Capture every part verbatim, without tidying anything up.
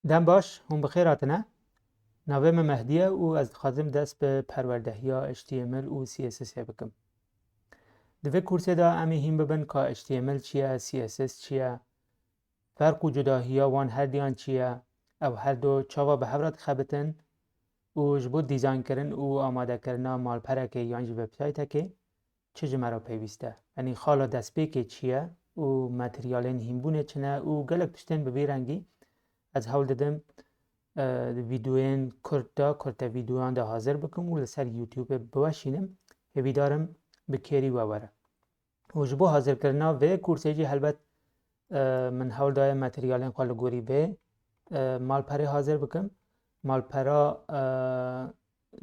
Dem baş, hûn bi xêr hatine. Navê min Mehdi ye û ez dixwazim dest bi perwerdehiya H T M L û C S S ê bikim. Di vê kursê de em ê hîn bibin ka H T M L çi ye, C S S çi ye, ferq û cudahiya wan herdiyan çi ye, ew her du çawa bi hev re dixebitin û ji bo dîzaynkirin û amadekirina malperekê yan jî websaytekê çi ji me re pêwîst e. Yanî xala destpêkê çi ye û materyalên hînbûnê çi ne û gelek tiştên bi vî rengî ez hewl didim, e, di vîdeoyên kurt de, kurte vîdeoyan de hazir bikim û li ser YouTube biweşînim. Hêvîdar im bi kêrî we were. Û ji bo hazirkirina vê kursê jî helbet, e, min hewl daye materyalên xwe li gorî vê, e, malperê hazir bikim. Malpera, e,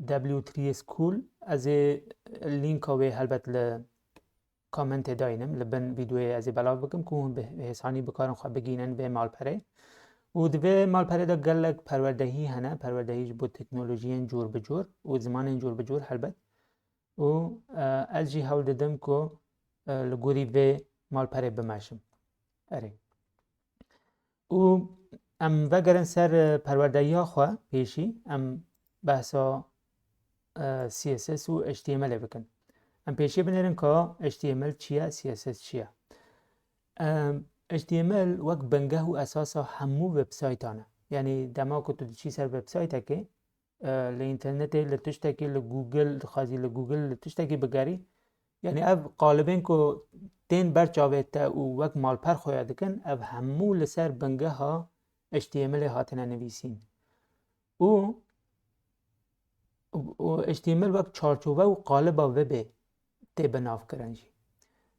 W three School, ez ê lînka wê helbet li komentê dayînim, li bin vîdeoyê ez ê belav bikim ku hûn bi hêsanî bikarin xwe bigînin vê malperê. Û di vê malperê de gelek perwerdehî hene, perwerdehî ji bo teknolojiyên cûr bi cûr û zimanên cûr bi cûr helbet. Û, e, ez jî hewl didim ku, e, li gorî vê malperê bimeşim. Erê. Û em vegerin ser, e, perwerdehiya xwe pêşî, em behsa, e, C S S û H T M L ê bikin. Em pêşî binêrin ka H T M L çi ye, C S S çi ye. Em, H T M L wek bingeh û esasa hemû websaytan e. Yanî dema ku tu diçî ser websaytekê, e, li înternetê li tiştekî li Google, dixwazî li Google li tiştekî bigerî, yanî ev qalibên ku tên ber çavê te û wek malper xuya dikin, ev hemû li ser bingeha H T M L ê hatine nivîsîn. Û, û H T M L wek çarçove û qaliba webê tê binavkirin jî.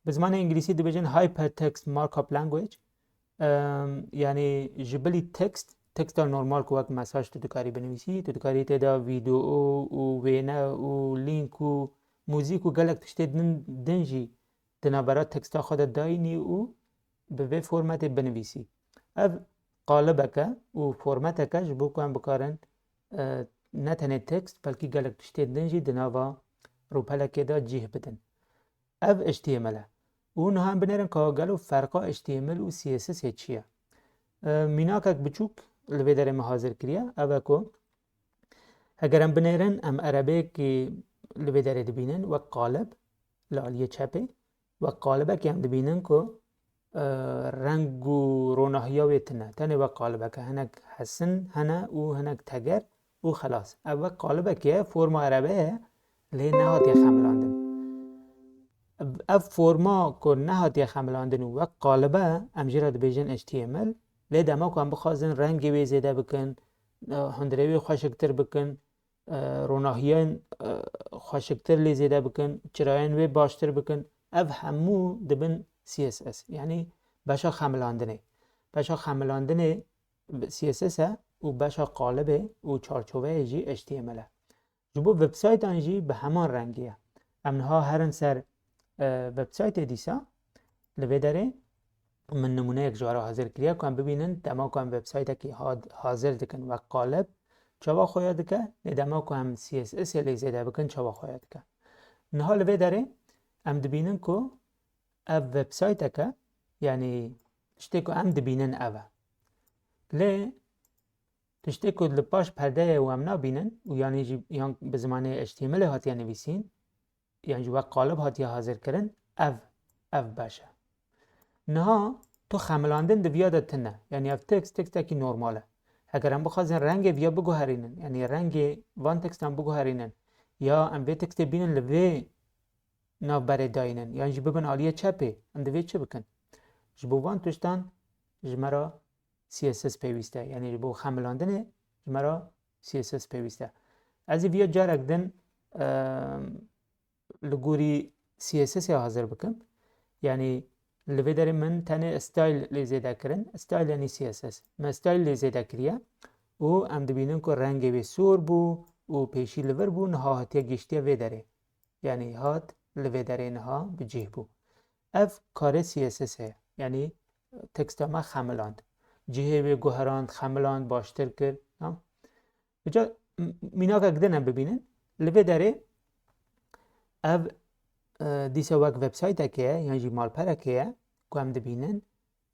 Bi zimanê îngilîsî dibêjin Hypertext Markup Language. Em, yanî ji bilî tekst, teksta normal ku wek mesaj tu dikarî binivîsî, tu dikarî tê de vîdeo û wêne û lînk û muzîk û gelek tiştê din, din jî di navbera teksta xwe de dayînî û bi vê formatê binivîsî. Ev qalibeke û formateke ji bo ku em bikarin, e, ne tenê tekst, belkî gelek tiştê din jî di nava rûpelekê de cih bidin. Ev H T M L e. Û niha em binêrin ka gelo ferqa H T M L û C S S ê çi ye? E, mînakek biçûk li vê derê me hazir kiriye. Ev e ku heger em binêrin, em erebeyekî li vê derê dibînin wek qalib li aliyê çepê. Wek qalibekî em dibînin ku, e, reng û ronahiya wê tune. Tenê wek qalibeke, hinek hesin hene û hinek teger û xelas. Ev wek qalibekê ye, forma erebe ye, lê nehatiye xemilandin. Ev forma ku nehatiye xemilandin û wek qalibe, em jê re dibêjin H T M L, lê dema ku em bixwazin rengê wê zêde bikin, e, hundirê wê xweşiktir bikin, e, ronahiyên, e, xweşiktir lê zêde bikin, çirayên wê baştir bikin, ev hemû dibin C S S. Yanî beşa xemilandinê. Beşa xemilandinê C S S e û beşa qalibê û çarçoveyê jî H T M L e. Ji bo websaytan jî bi heman rengî ye. Em niha herin ser, e, websaytê dîsa. Li vê derê min nimûneyek ji we re hazir kiriye ku em bibînin, dema ku em websaytekî ha-, hazir dikin wek qalib, çawa xuya dike, lê dema ku em C S S ê lê zêde bikin, çawa xuya dike. Niha li vê derê em dibînin ku ev websayteke, yanî tiştê ku em dibînin ev e. Lê tiştê ku li paş perdeyê û em nabînin û yanî jî yan bi zimanê H T M L ê hatiye nivîsîn, yan jî wek qalib hatiye hazirkirin, ev, ev beş e. Niha tu xemilandin di viya de tune. Yanî ev tekst, tekstekî normal e. Heger em bixwazin rengê viya biguherînin, yanî rengê van tekstan biguherînin, ya em vê tekstê bînin li vê navberê dayînin, yan jî bibin aliyê çepê, em divê çi bikin? Ji bo van tiştan ji me re C S S pêwîst e. Yanî ji bo xemilandinê ji me re C S S pêwîst e. Ez ê viya carek din, em, li gorî C S S ê hazir bikim. Yanî li vê derê min tenê style lê zêde kirin. Style yanî C S S. Me style lê zêde kiriye û em dibînin ku rengê wê sor bû û pêşî li vir bû, niha hatiye gihiştiye vê derê. Yanî hat li vê derê niha bi cih bû. Ev karê C S S heye. Yanî teksta me xemiland. Cihê wê guherand, xemiland, baştir kir. Ha? Îca m-, mînakek din em bibînin. Li vê derê ev, e, dîsa wek websaytekê ye, yan jî malperekê ye ku em dibînin,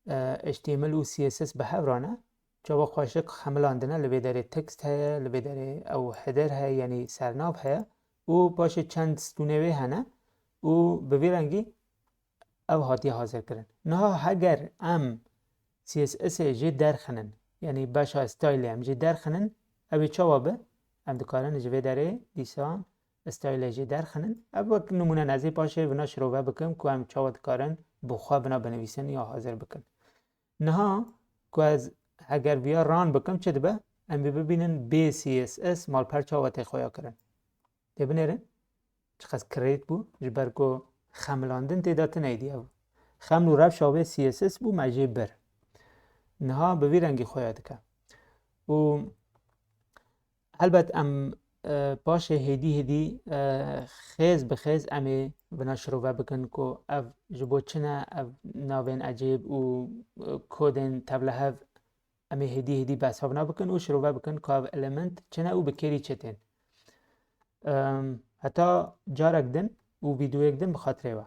e, H T M L û C S S bi hev re ne. çawa xweşik xemilandine, li vê derê text heye, li vê derê ew header heye, yanî sernav heye û paşê çend stûnê wê hene û bi vî rengî ev hatiye hazirkirin. Niha heger em C S S'ê jê derxinin, yanî beşa stylê em jê derxinin, ew ê çawa bi? Em dikarin ji vê derê dîsan stylê jê derxinin. Ev wek nimûne, ez ê paşê vina şirove bikim ku em çawa dikarin bi xwe vina binivîsin ya hazir bikin. Niha ku ez heger viya run bikim çi dibe? Em ê bibînin bê C S S malper çawa tê xuya kirin. Tê binêrin? Çiqas create bû, ji ber ku xemilandin tê de tune dî ev. Xeml û rewşa wê C S S bû, me jê bir. Niha bi vî rengî xuya dike. Û helbet em, e, paşê hêdî hêdî, e, xêz bi xêz em ê vina şirove bikin ku ev ji bo çi ne, ev navên ecêb û, e, kodên tevlihev, em ê hêdî hêdî behsa vina bikin û şirove bikin ku ev element çi ne û bi kêrî çi tên. Em, heta carek din û vîdeoyek din bi xatirê we.